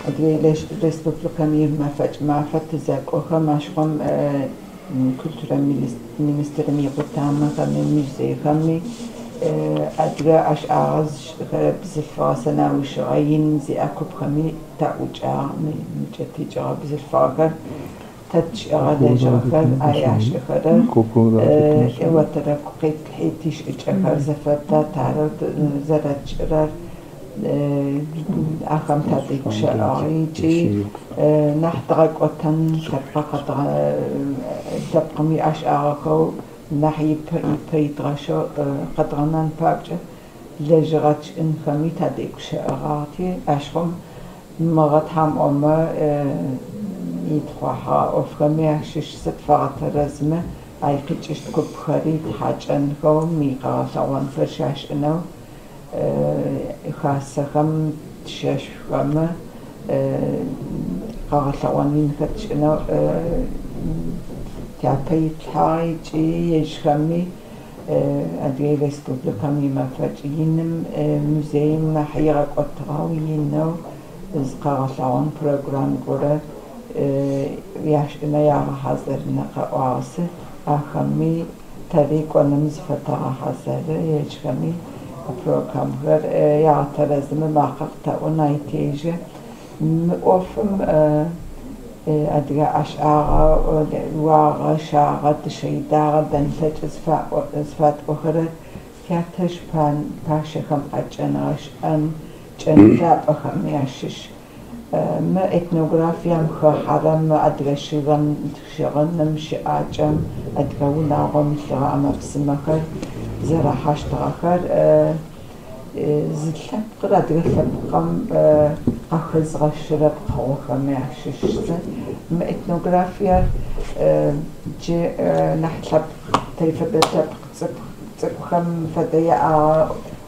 Адыгэ Республикэм имэфэкӏ мафэ тызэкӏохэм ащыгъум культурэм министрым икъутамэхэми музейхэми адыгэ ӏэшӏагъэ зышӏыхэрэ бзылъфыгъэ сэнаущыгъэ ин зиӏэ купхэми таӏукӏагъ. Мыкӏэ тикӏыгъэ бзылъфыгъэхэр тэ тшӏыгъэ лэжьыгъэхэр ай ашӏыхэрэр отэрэку къитлъхьи тишӏыкӏэхэр зэфэдэ тарэу зэрэтшӏырэр ахэм тадегущыӏагъ ыкӏи нахь дгъэкӏотэн лъэпкъым иӏэшӏагъэхэу нахь ипэ идгъэшъэу къэдгъэнэн папкӏэ лэжьыгъэ тшӏынхэми тадегущыӏэгъагъти, ащыгъум мыгъэ Тхьам ӏомэ итхъухьэгъэ ӏофхэми ащыщ зытфэгъэтэрэзмэ, ай къикӏыщт купхэри тхьакӏэнхэу, мы къэгъэлъэгъонхэр щашӏынэу хасэхэм тщэшъухэмэ къэгъэлъэгъон инхэр тшӏынэу тяпэ итлъхьагъ ыкӏи ежьхэми Адыгэ Республикэм имэфэкӏ иным музеим нахь игъэкӏотыгъэу инэу зы къэгъэлъэгъон программ горэ яшӏынэ ягъэхьазырынэ къэӏуагъэсы ахэми тэри кӏоным зыфэтэгъэхьазыры, ежьхэми программхэр ягъэтэрэзымэ макъэ къытэӏун ай тежьэ. Мы ӏофым адыгэ ӏэшӏагъэ, уагъэ, шагъэ, дышъэидагъэ, дэнлъэкӏ зыфатӏохэрэр тятэжъ пашэхэм къакӏэныгъэ шӏэн кӏэн лъапӏэхэми ащыщ. Мы этнографием хэхьэрэм адыгэ щыгъыным, щыӏакӏэм, адыгэ унагъом илъыгъэ ӏэмэ-псымэхэр зэрахьащтыгъэхэр зы лъэпкъыр адыгэ лъэпкъым къахэзгъэщырэ пкъыгъохэми ащыщ. Мы этнографиер джы нахь лъэпкъ, тэ фэдэ лъэпкъ цӏыкӏухэм фэдэ яӏагъэ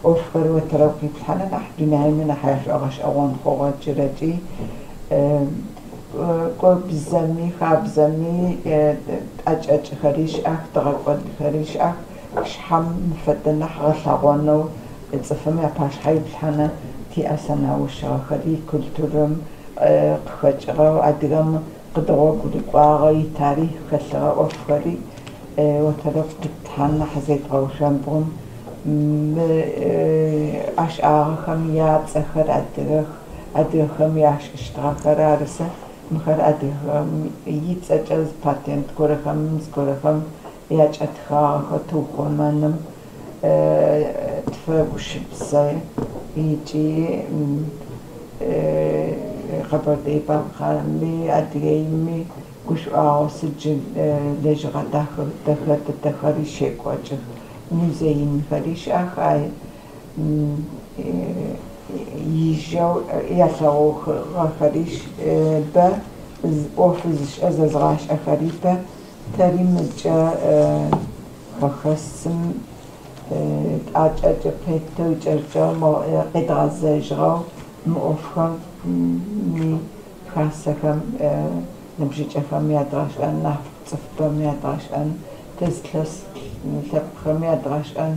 ӏофхэр отэрэу къиплъхьанэ нахь дунаими нахь яшӏогъэшӏэгъон хъугъэ джырэкӏи. Кӏо бзэми, хабзэми ӏэкӏэкӏхэри щыӏэх, дгъэкӏодхэри щыӏэх. Шъхьэм фэдэ нахь гъэлъэгъонэу цӏыфым япашъхьэ иплъхьанэ тиӏэ сэнаущыгъэхэри культурэм къыхэкӏыгъэу адыгэм къыдэгъогурыкӏуагъэ итарихъ хэлъыгъэ ӏофхэри отэрэу къитлъхьан нахь зедгъэушъомбгъун. Мы ӏэшӏагъэхэм яцӏэхэр адыгэх, адыгэхэм яшӏыщтыгъэхэр арысэ мыхэр адыгэхэм ицӏэкӏэ патент горэхэм зыгорэхэм якӏэтхагъэхэр тыухъумэным тыфэгущыпсэ ыкӏи Къэбэрдей-Балъкъэрми Адыгеими гушӏуагъо сыджы лэжьыгъэ дахэ дэхэ дэдэхэри щекӏокӏых. Музей инхэри щыӏэх, ай ижьэу ялъэгъугъэхэри бэ, ӏоф зышӏэ зэзгъашӏэхэри бэ. Тэри мыкӏэ хэхэсым тӏакӏэкӏэ петэу икӏэрыкӏэу къедгъэзэжьыгъэу мы ӏофхэм хасэхэм ныбжьыкӏэхэм ядгъэшӏэн, нахь цӏыфбэм ядгъэшӏэн, тызлъэс лъэпкъхэм ядгъэшӏэн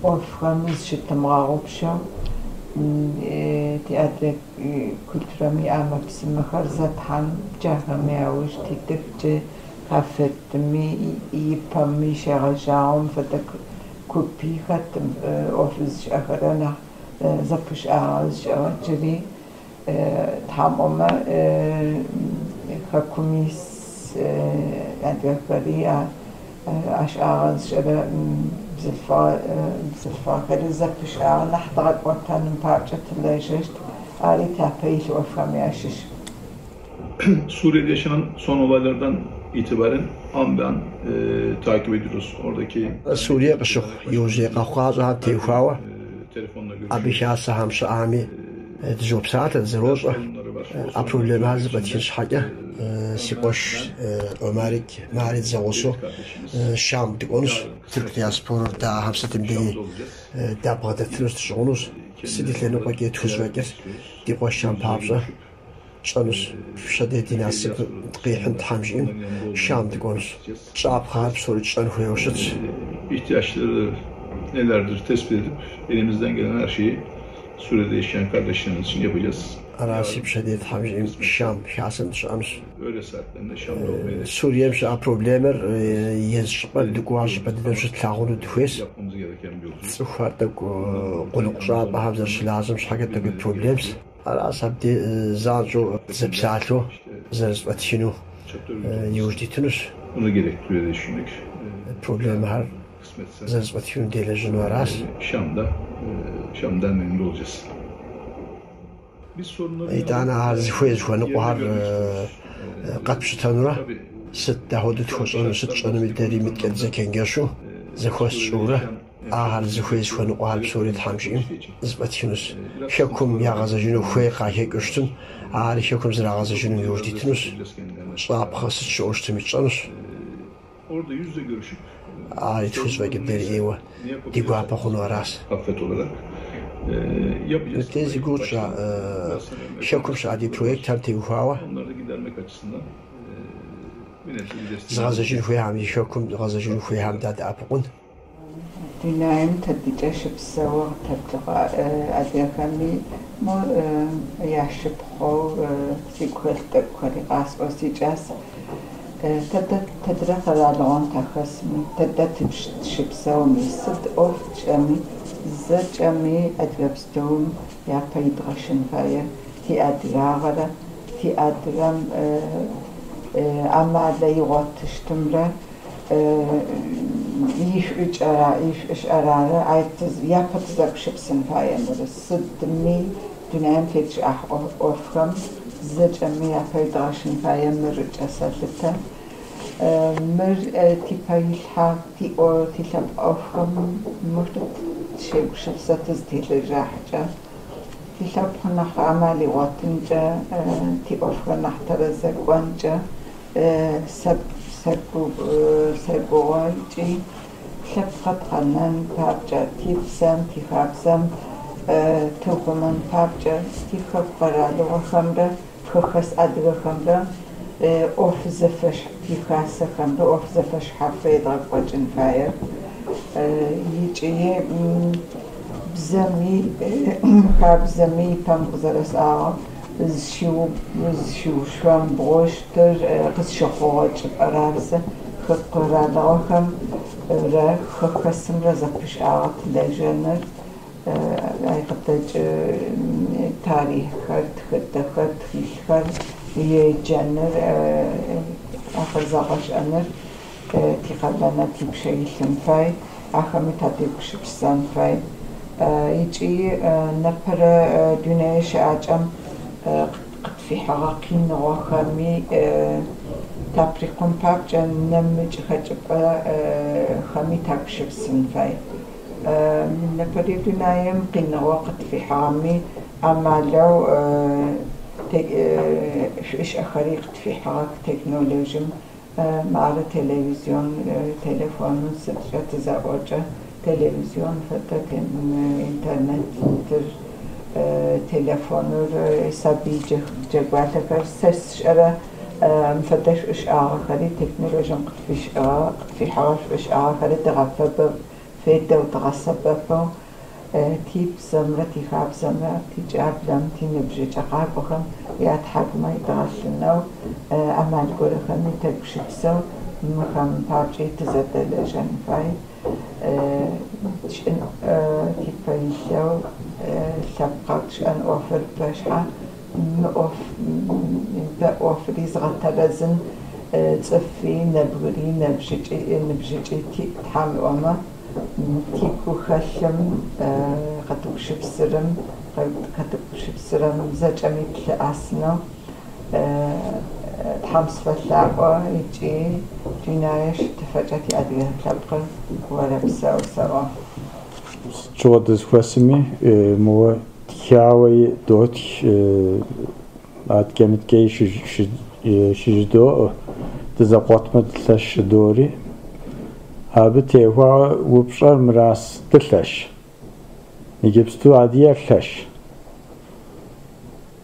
ӏофхэм зыщытымыгъэгъупшэу тиадыгэ культурэм иӏэмэ-псымэхэр зэтхьан джахэми ауж титых джы КАФФЕД-ми ипэми щегъэжьагъэу фэдэ купи хэт ӏоф зышӏэхэрэр нахь зэпышӏагъэ зышӏыгъэ джыри Тхьам ӏомэ хэкум ис адыгэхэри ӏэшӏагъэ зышӏэрэ бзылъфыгъэхэри зэпышӏагъэ нахь дгъэкӏотэным папкӏэ тылэжьэщт. Ари тяпэ илъ ӏофхэми ащыщ. Suriye'de yaşanan son olaylardan itibaren an be an takip ediyoruz. Oradaki Сурие къыщыхъу иужьрей къэхъукъащӏэхэм теухуауэ telefonla абы görüşüyoruz. хасэхэм щыӏэми дызопсалъэ, дызэрощӏэ. А проблемэхэр зэфӏэтхын щхьэкӏэ си къуэш Омарик Мари дызэгъусэу Шам дыкӏуэнущ. Тырку диаспорэр дахэм сытым деи дабгъэдэтынущ, дыщӏыгъунущ. Сыт и лъэныкъуэкӏи тхузэфӏэкӏыр ди къуэшхэм папщӏэ тщӏэнущ. Пщэдей ди насып къихьын Тхьэм жиӏэм Шам дыкӏуэнущ. Тщӏапхъэхэр псори тщӏэн хуейуэ щытщ. İhtiyaçları nelerdir tespit edip elimizden gelen her şeyi Suriye'de yaşayan kardeşlerimiz için yapacağız. Аращи, пщэдей Тхьэм жиӏэм Щам хасэм дыщыӏэнущ. Öğle saatlerinde Şam'da olmayı Сурием щыӏэ проблемэр езы щӏыпӏэр дыкӏуа щӏыпӏэ дыдэм щытлъагъуну дыхуейщ. Yapmamız gereken bir yolculuk. Цӏыхухэр тӏэкӏу къулыкъущӏапӏэхэм зэрыщылажьэм щхьэкӏэ тӏэкӏуи проблемщ. Аращ абдей занщӏэу зэпсалъэу зэрызэфӏэтхыну Çatı örgütü иужь дитынущ. Bunu gerektiriyor diye düşündük. Проблемэхэр Kısmetse зэрызэфӏэтхыну делэжьыну аращ. Şam'da, Şam Derneği'nde olacağız. Biz sorunları Итӏанэ ар зыхуей зыхуэныкъуэхэр къэтпщытэнурэ сыт дапхуэдэу тхуэщӏэну, сыт тщӏэнуми дэри мыткӏэ дызэчэнджэщу зэхуэс тщӏыурэ ахэр зыхуей зыхуэныкъуэхэр псори Тхьэм жиӏэм зэфӏэтхынущ. Хэкум ягъэзэжыну хуей къахэкӏыу щытым, ари хэкум зэрагъэзэжынум иужь дитынущ. Щӏапхъэ сыт щыӏэу щытми тщӏэнущ. Orada yüzle görüşüp Ари тхузэфӏэкӏым дэри ӏейуэ ди гуапэ хъуну аращ. Affet olarak yapacağız. Мыбдеж зи гугъу тщӏа хэкум щыӏэ ди проектхэм теухуауэ Onları da gidermek açısından bir nebze bir destek. зыгъэзэжын хуейхэм, и хэкум зыгъэзэжыну хуейхэм дадэӏэпыкъун. Дунаим тадыкӏэ щыпсэуэ къытэблыгъэ адыгэхэми мо яшыпхъэу сигу хэлъ тӏэкӏухэри къасӏо сикӏас. Тэдэ тэдрэ къэралыгъуэм тахэсми, тэдэ тыщыпсэуми, сыд ӏоф тшӏэми, зэкӏэми адыгэ пстэум япэ идгъэшын фае тиадыгагъэрэ тиадыгэм амалэ игъотыщтымрэ ишӏушӏэрарэ япэ тызэгущыпсын фае мыры. Сыдми дунаим тет щыӏэ ӏофхэм зэкӏэми япэ идгъэшын фае мырыкӏэ сэлъытэ. Мыр типэ илъхьэ тиӏо тилъэпкъ ӏофхэм мыр тщегущыпсэ тызтелэжьахькӏэ. Тилъэпкъ нахь амал игъотынкӏэ, тиӏофхэр нахь тэрэзэкӏонкӏэ сэгугъэ икӏи лъэпкъ къэдгъэнэн папкӏэ, тибзэм, тихабзэм тыухъумэн папкӏэ, тихэку къэралыгъохэмрэ хэхэс адыгэхэмрэ ӏоф зэфэш тихасэхэмрэ ӏоф зэфэшхьафэ едгъэкӏокӏын фае. Икӏи бзэми хабзэми ипэм къызэрэсӏагъэу зыщиушъомбгъощтыр къызщыхъугъэ чӏыпӏэр арзэ хэку къэралыгъохэмрэ хэхэсымрэ зэпышӏагъэ тылэжьэныр ай къыдэкӏы тарихъхэр, тхыдэхэр, тхылъхэр еджэныр, ахэр зэгъэшӏэныр тикъэлэнэ типщэ илъын фай, ахэми тадегущыпсэн фай. Икӏи непэрэ дунэе щыӏакӏэм къытфихьыгъэ къиныгъохэми таприкъун папкӏэ нэмыкӏ хэкӏыпӏэхэми тагущыпсын фай. Непэрэ дунаим къиныгъо къытфихьыгъэми амалэу шӏушӏэхэри къытфихьыгъэх технологием мары телевизион, телефоным сыткӏэ тызэӏокӏэ, телевизион фэдэ интернетыр, телефоныр, сабый джэгуалъэхэр сэ сшӏэрэ фэдэ шӏушӏагъэхэри технологием къытфихьыгъэ шӏушӏагъэхэри дгъэфэбэ федэу дгъэсэбэпэу тибзэмрэ тихабзэмрэ тикӏаблэм тиныбжьыкӏэ къакӏохэм ятхьакӏумэ идгъэлъынэу амал горэхэми тегущыпсэу мыхэм папкӏи тызэдэлэжьэн фай. Типэ илъэу лъэпкъ тшӏэн ӏофыр бэшъхьэ мы ӏоф бэ ӏофри зыгъэтэрэзын цӏыфи нэбгыри ныбжьыкӏи тиӏ Тхьэм ыӏомэ тигу хэлъым къэтыгущыпсырэм къэтыгущыпсырэм зэкӏэми тлъыӏасынэу Тхьэм сфэлъаӏо икӏи дунае щытыфэкӏэ тиадыгэ лъэпкъыр орэпсэу сэӏо. Щыгъуэ дызэхуэсми, моуэ тхауэ дотх, аткӏэ-мыткӏэи щыжыдоӏэ, дызэкъуэтмэ дылъэщ щыдори. Абы теухуауэ упщӏэр мырас дылъэщ. Иджыпсту адыгэр лъэщ.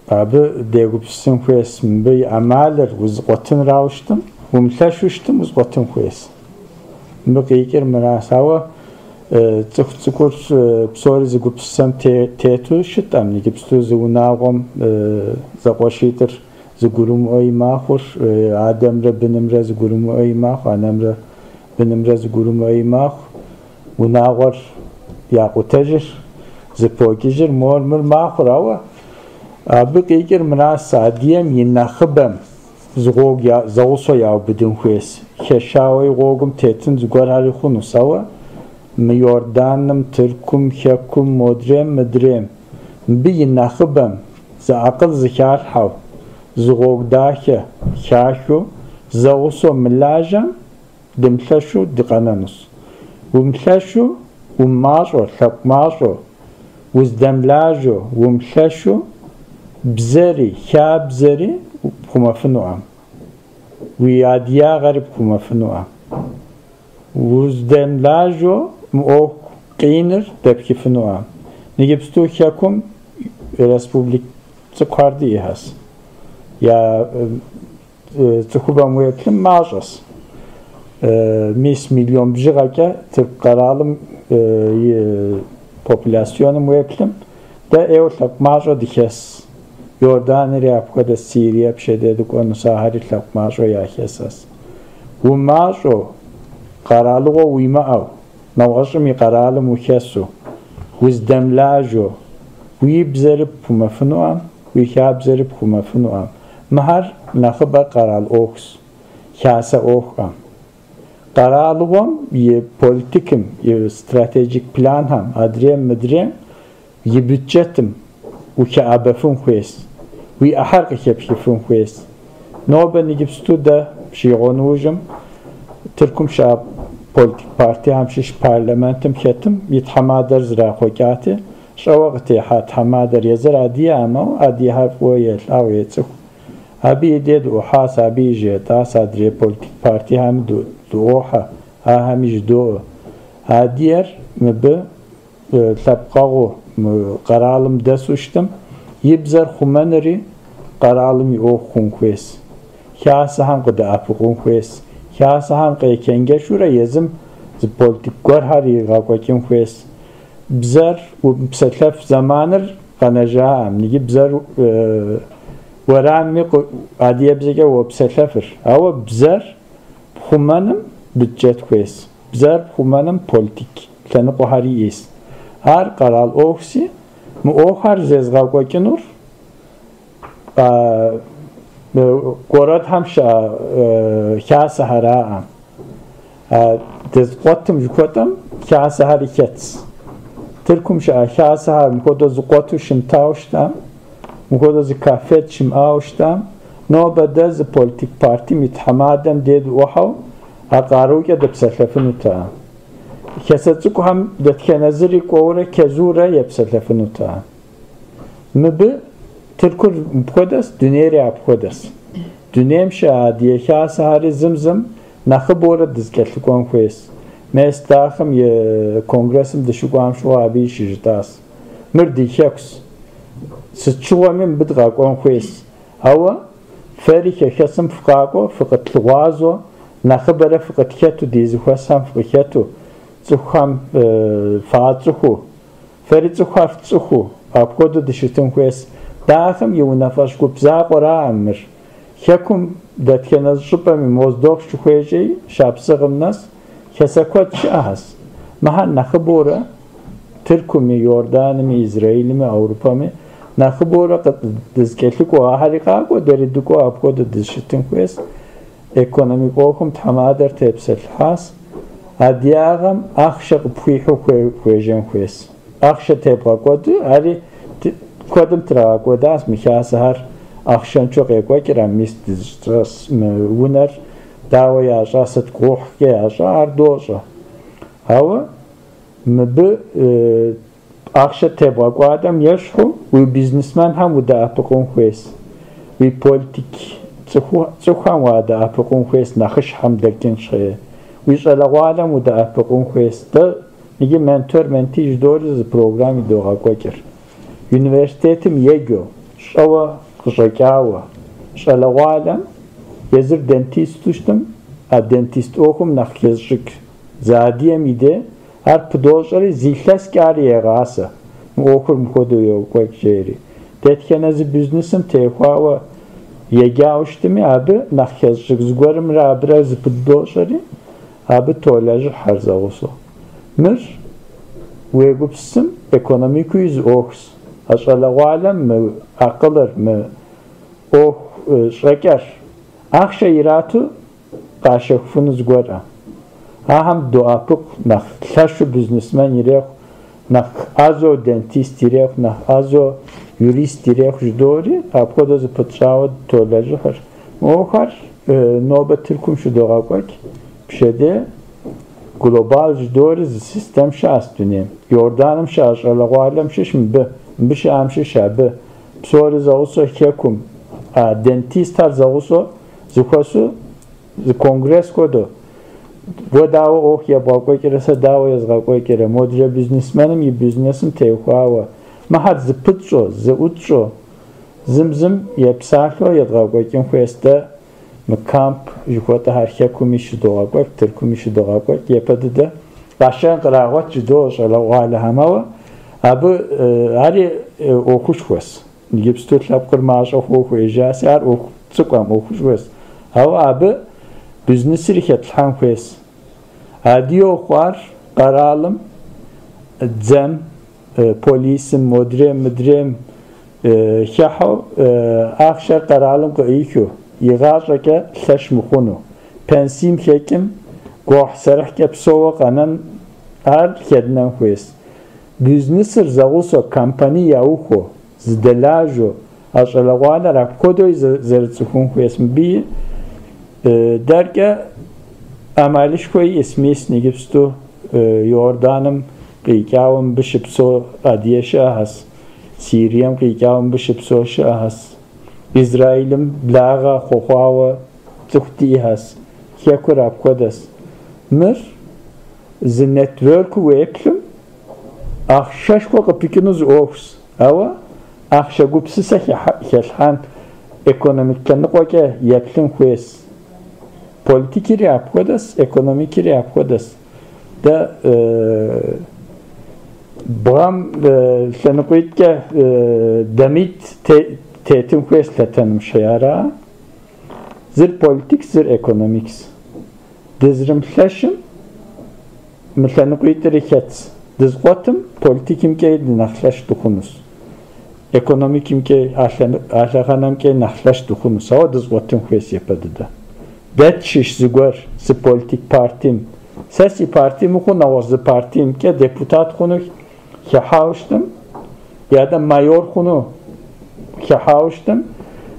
Абы дегупсысын хуейс, мыбы и ӏэмалыр узэкъуэтынрауэ щытым, умылъэщу щытым узэкъуэтын хуейс. Мыбы къикӏыр мырас, ауэ Цӏыху цӏыкӏур псори зы гупсысэм тету щытӏэм, иджыпсту зы унагъуэм зэкъуэшитӏыр зыгурымыӏуэи махур, адэмрэ бынымрэ зыгурымыӏуэи маху, анэмрэ бынымрэ зыгурымыӏуэи маху, унагъуэр якъутэжыр, зыпокӏыжыр, мор мыр махур, ауэ абы къикӏыр мырас адыгэм и нэхъыбэм зы гъуэгу зэгъусэу яубыдын хуейс. Хэшауэ и гъуэгум тетын зыгуэрхэри хъунущ, ауэ мы Иорданым, Тыркум, Хэкум, модрейм, мыдрейм. Мыбы и нэхъыбэм зы акъыл зыхалъхьэу, зы гъуэгу дахэ хахыу, зэгъусэу мылажьэм дымылъэщу дыкъэнэнущ. Умылъэщу, умащӏэу, лъэпкъ мащӏэу, уздэмылажьэу, умылъэщу, бзэри, хабзэри пхъумэфынукъым. Уи адыгагъэри пхъумэфынукъым. Уздэмылажьэу мы ӏуэху къиныр дэпхыфынукъым. Иджыпсту Хэкум республик цӏыкӏухэр диӏэхэс. Я цӏыхубэм уеплъым мащӏэс. Мис миллион бжыгъэкӏэ Тырку къэралым и популяционым уеплъым, дэ ӏейуэ лъэпкъ мащӏэ дыхэс. Иорданиери апхуэдэ, Сирие пщэдей дыкӏуэнущ, ахэри лъэпкъ мащӏэу яхэсэс. Умащӏэу, къэралыгъуэ уимыӏэу, нэгъуэщӏым и къэралым ухэсу, уздэмылажьэу, уи бзэри пхъумэфынукъым, уи хабзэри пхъумэфынукъым. Мыхэр нэхъыбэр къэрал ӏуэхущ, хасэ ӏуэхукъым. Къэралыгъуэм и политикым, и стратегик планхэм, адрейм мыдрейм и бюджетым ухэӏэбэфын хуейщ, уи ӏыхьэр къыхэпхыфын хуейщ. Нобэ иджыпсту дэ пщигъуэнужым Тыркум щыӏэ политик партиям щыщ парламентым хэтым и тхьэмадэр зэрахъуэкӏати, щӏэуэ къытехьа тхьэмадэр езыр адыгэмэ, адыгэхэр фӏыуэ елъагъу, ецӏыху. Абы и дей дыӏухьащ, абы и жетӏащ, адрей политик партиями дыӏуохьэ, ахэми жыдоӏэ. Адыгэр мыбы лъэпкъэгъуу мы къэралым дэсу щытым, и бзэр хъумэнри къэралым и ӏуэху хъун хуейщ. Хасэхэм къыдэӏэпыкъун хуейщ. Хасэхэм къечэнджэщурэ езым зы политик гуэрхэр игъэкӏуэкӏын хуейщ. Бзэр умыпсэлъэф зэманыр къэнэжаӏым. Иджы бзэр уэрамми адыгэбзэкӏэ уопсэлъэфыр. Ауэ бзэр пхъумэным бюджет хуейщ. Бзэр пхъумэным политик лъэныкъуэхэри иӏэщ. Ар къэрал ӏуэхуси, мы ӏуэхухэр зезгъэкӏуэкӏынур городхэм щыӏэ хасэхэраӏым. Дызыкъуэтым жыхуэтӏэм хасэхэри хэтщ. Тыркум щыӏэ хасэхэр мыпхуэдэу зыкъуэту щымытауэ щытам, мыпхуэдэу зы КАФФЕД щымыӏауэ щытам, нобэ дэ зы политик партим и тхьэмадэм дей дыӏухьэу а къарукӏэ дыпсэлъэфынутэкъым. Хасэ цӏыкӏухэм дэтхэнэ зыри кӏуэурэ чэзурэ епсэлъэфынутэкъым. Мыбы Тыркур мыпхуэдэщ, дунейри апхуэдэщ. Дунейм щыӏэ адыгэ хасэхэри зым-зым нэхъыбэурэ дызэкӏэлъыкӏуэн хуейщ. Мес ДАХ-м и конгрессым дыщыкӏуам щыгъуэ абы щыжытӏащ. Мыр ди хэкущ. Сыт щыгъуэми мыбы дыкъэкӏуэн хуейщ. Ауэ фэри хэхэсым фыкъакӏуэ, фыкъытлъыгъуазэу, нэхъыбэрэ фыкъытхэту, ди зэхуэсхэм фыкъыхэту, цӏыхухэм фацӏыхуу, фэри цӏыхухэр фцӏыхуу, апхуэдэу дыщытын хуейщ. ДАХ-м и унафэщӏ гуп закъуэраӏым мыр. Хэкум дэтхэнэ щӏыпӏэми Моздок щыхуежьэи, Шапсыгъым нэс, хасэ куэд щыӏэхэщ. Мыхэр нэхъыбэурэ Тыркуми, Иорданми, Израилми, Европэми нэхъыбэурэ дызэкӏэлъыкӏуэу, ахэри къакӏуэ, дэри дыкӏуэу апхуэдэу дыщытын хуейщ. Экономик ӏуэхум тхьэмадэр тепсэлъыхьащ. Адыгагъэм ахъшэ къыпхуихьу хуежьэн хуейщ. Ахъшэ тебгъэкӏуэду, ари куэдым трагъэкӏуэдащ, мы хасэхэр ахъшэншэу къекӏуэкӏрэ, мис дызыщӏэс мы унэр дауэ ящӏа, сыт гугъухькӏэ ящӏа, ар дощӏэ. Ауэ мыбы ахъшэ тебгъэкӏуадэм ещхьу уи бизнесменхэм удэӏэпыкъун хуейщ, уи политик цӏыхухэм уадэӏэпыкъун хуейщ, нэхъыщхьэм дэкӏын щхьэкӏэ, уи щӏалэгъуалэм удэӏэпыкъун хуейщ. Дэ иджы ментор-менти жыдори зы программ идогъэкӏуэкӏыр. Университетым еджэу, щӏэуэ къыщӏэкӏауэ, щӏалэгъуалэм езыр дентисту щытым, а дентист ӏуэхум нэхъ хэзыщӏыкӏ зы адыгэм и де Ар пыдощӏэри, зы илъэскӏэ ар егъасэ. Мы ӏуэхур мыпхуэдэу йокӏуэкӏ жери. Дэтхэнэ зы бизнесым теухуауэ еджауэ щытми, абы нэхъ хэзыщӏыкӏ зыгуэрымрэ абырэ зыпыдощӏэри, абы толэжьыхьэр зэгъусэу. Мыр уегупсысым экономикэуи зы ӏуэхущ. А щӏалэгъуалэм мы акъылыр, мы ӏуэху щӏэкӏэр ахъшэ ирату къащэхуфыну зыгуэрӏэ. Ахэм доӏэпыкъу, нэхъ лъэщу бизнесмен ирехъу, нэхъ ӏэзэу дентист ирехъу, нэхъ ӏэзэу юрист ирехъу жыдори, апхуэдэу зыпытщӏауэ толэжьыхьыр. Мы ӏуэхухэр нобэ Тыркум щыдогъэкӏуэкӏ, пщэдей глобал жыдори зы систем щыӏэщ дунейм. Иорданым щыӏэ щӏалэгъуалэм щыщ мыбы, мыбы щыӏэм щыщ абы. Псори зэгъусэу хэкум, а дентистхэр зэгъусэу зыхуэсу зы конгресс хуэдэу. Уэ дауэ ӏуэху ебгъэкӏуэкӏрэ, сэ дауэ езгъэкӏуэкӏрэ, модрей бизнесменым и бизнесым теухуауэ. Мыхьэр зыпытщӏэу, зыӏутщӏэу, зым-зым епсалъэу едгъэкӏуэкӏын хуейщ дэ. Мы камп жыхуэтӏэхэр хэкуми щыдогъэкӏуэкӏ, Тыркуми щыдогъэкӏуэкӏ. Япэ дыдэ къашэн кърагъуэт жыдоӏэ щӏалэгъуалэхэм, ауэ абы ари ӏуэхушхуэщ. Иджыпсту лъэпкъыр мащӏэ хъууэ хуежьаси, ар ӏуэху цӏыкӏуэм, ӏуэхушхуэщ. Ауэ абы бизнесри хэтлъхьэн хуейщ. Адыгэу хъуар къэралым, дзэм, полисым, модрейм, мыдрейм хыхьэу ахъшэр къэралым къыӏихыу, игъащӏэкӏэ лъэщ мыхъуну. Пенсийм хэкӏым гугъуехь-сэрыхькӏэ псэууэ къэнэн ар хэднэн хуейщ. Бизнесыр зэгъусэу компани яухуэу, зыдэлажьэу, а щӏалэгъуалэр апхуэдэуи зэрыцӏыхун хуейщ. Мыбыи дэркӏэ ӏэмалышхуэ иӏэщ, мис иджыпсту Иорданым къикӏауэ мыбы щыпсэу адыгэ щыӏэхэщ, Сирием къикӏауэ мыбы щыпсэу щыӏэхэщ, Израилым благъэ хъухъуауэ цӏыху диӏэхэщ, хэкур апхуэдэщ. Мыр зы нетворку уеплъым, ахъшэшхуэ къыпыкӏыну зы ӏуэхущ, ауэ ахъшэ гупсысэ хэлъхьэн экономик лъэныкъуэкӏэ еплъын хуейщ. Политикери апхуэдэщ, экономикери апхуэдэщ. Дэ бгъэм лъэныкъуитӏкӏэ дамитӏ тетын хуейщ лъэтэным щхьэ, ара? Зыр политикс, зыр экономикс. Дызэрымылъэщым мы лъэныкъуитӏри хэтщ. Дызыкъуэтым политикымкӏэ нэхъ лъэщ дыхъунущ. Экономикымкӏэ а лъэхъэнэмкӏэ нэхъ лъэщ дыхъунущ. Ауэ дызыкъуэтын хуейщ япэ дыдэ. Дэ тщыщ зыгуэр зы политик партийм. Сэ си партий мыхъуу нэгъуэщӏ зы партиймкӏэ депутат хъуну хыхьауэ щытым, я дэ майор хъуну хыхьауэ щытым,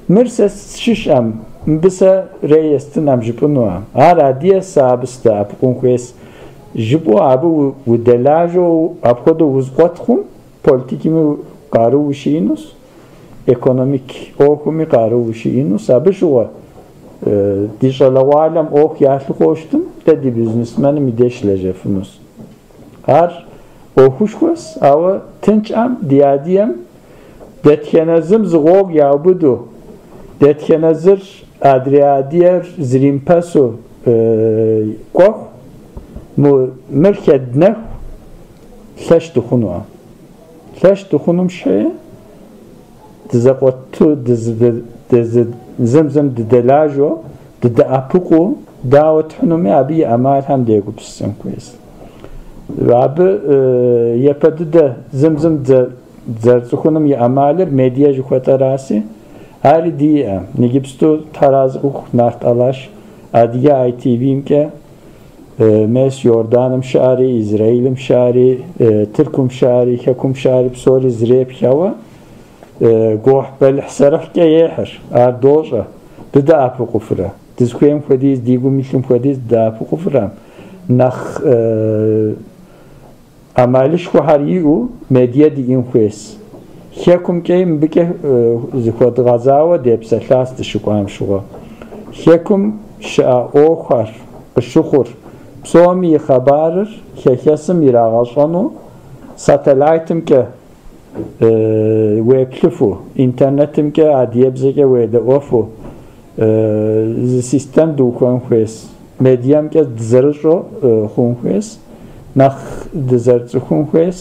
мыр сэ сщыщӏэм, мыбы сэ рей естынӏэм жыпӏэнуӏэм. Ар адыгэ сэ абы сыдэӏэпыкъун хуейщ. Жыпӏэу абы удэлажьэу апхуэдэу узыкъуэт хъум, политикми къару ущиӏэнущ, экономик ӏуэхуми къару ущиӏэнущ. Абы щыгъуэ ди щӏалэгъуалэм ӏуэху ялъыхъуэу щытым, дэ ди бизнесменым и деж лэжьэфынущ. Ар ӏуэхушхуэщ, ауэ тыншӏэм ди адыгэм дэтхэнэ зым зы гъуэгу яубыду, дэтхэнэ зыр адрей адыгэр зримыпэсу кӏуэху, мыр хэднэху лъэщ дыхъунуӏэм. Лъэщ дыхъунум щхьэ дызэкъуэту, зым-зым дыдэлажьэу, дыдэӏэпыкъуу, дауэ тхьынуми абы и ӏэмалхэм дегупсысын хуейщ. Абы япэ дыдэ зым-зым зэрыцӏыхуным и ӏэмалыр медиа жыхуэтӏэраси, ари диӏэ. Иджыпсту Тхьэразы ӏуху Нарт Алаш Адыгэ ITV-мкӏэ мес Иорданым щыӏэри, Израилым щыӏэри, Тыркум щыӏэри, хэкум щыӏэри псори зрепх, ауэ гугъуехь бэлыхь-сэрыхькӏэ ехьыр, ар дощӏэ, дыдэӏэпыкъуфрэ. Дызыхуейм хуэдиз, ди гум илъым хуэдиз дыдэӏэпыкъуфрэ. Нэхъ ӏэмалышхуэхэр иӏэу медиа диӏэн хуейщ. Хэкумкӏэ мыбыкӏэ зыхуэдгъэзауэ депсэлъащ дыщыкӏуам щыгъуэ. Хэкум щыӏэ ӏуэхухэр къыщыхъур, псоми и хъыбарыр хэхэсым ирагъэщӏэну сателлайтымкӏэ уеплъыфу, интернетымкӏэ адыгэбзэкӏэ уедэӏуэфу зы систем дыухуэн хуейщ. Медиамкӏэ дызэрыщӏэу хъун хуейщ. Нэхъ дызэрыцӏыхун хуейс,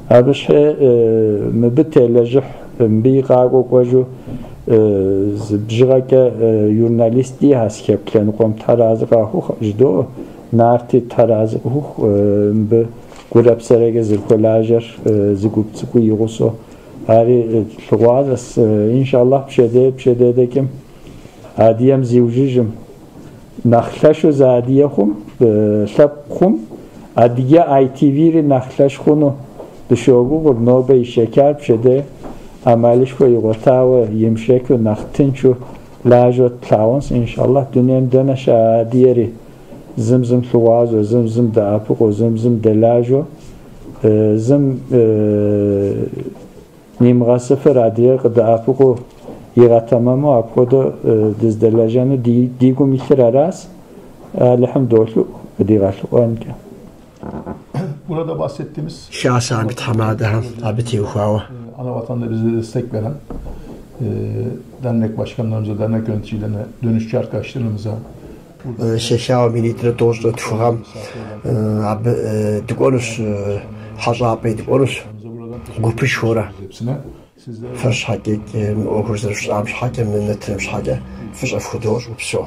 абы щхьэ мыбы телэжьыхь, мыбы къакӏуэ кӏуэжу зы бжыгъэкӏэ журналист диӏэщ хэку лъэныкъуэм Тхьэр арэзы къахухъу жыдоӏэ, Нарти Тхьэр арэзы къыхухъу мыбы гурэ псэрэкӏэ зэрыхуэлажьэр зы гуп цӏыкӏу и гъусэу. Ари лъыгъуазэс, иншаллах пщэдей пщэдей дэкӏым адыгэм зиужьыжым, нэхъ лъэщу зы адыгэ хъум, лъэпкъ хъум, адыгэ ITV-ри нэхъ лъэщ хъуну дыщогугъур, нобэ ишэчар пщэдей ӏэмалышхуэ игъуэтауэ имышэчу нэхъ тыншу лажьэу тлъагъунщ, иншаллах, дунейм дэнэ щыӏэ адыгэри зым зым лъыгъуазэу, зым зым дэӏэпыкъуу, зым зым дэлажьэу, зым нимыгъэсыфыр адрейр къыдэӏэпыкъуу игъэтэмэму апхуэдэу дыздэлэжьэну ди гум илъыр аращ, Алыхьым долъэӏу къыдигъэлъыӏуэнкӏэ. Burada bahsettiğimiz Хасэм и тхьэмадэхэм абы теухуауэ. Ana vatanda bize destek veren dernek başkanlarımıza, dernek yöneticilerine, dönüşçü arkadaşlarımıza, Щелъауэ минитӏрэ тӏощӏрэ тху гъэм абы дыкӏуэнущ, хьэщӏапӏэ дыкӏуэнущ, гупышхуэурэ. Hepsine sizlere Фэр щхьэкӏэ мы ӏуэхур зэрыфщӏам щхьэкӏэ, мы нэтыным щхьэкӏэ фӏыщӏэ фхудощӏ, упсэу.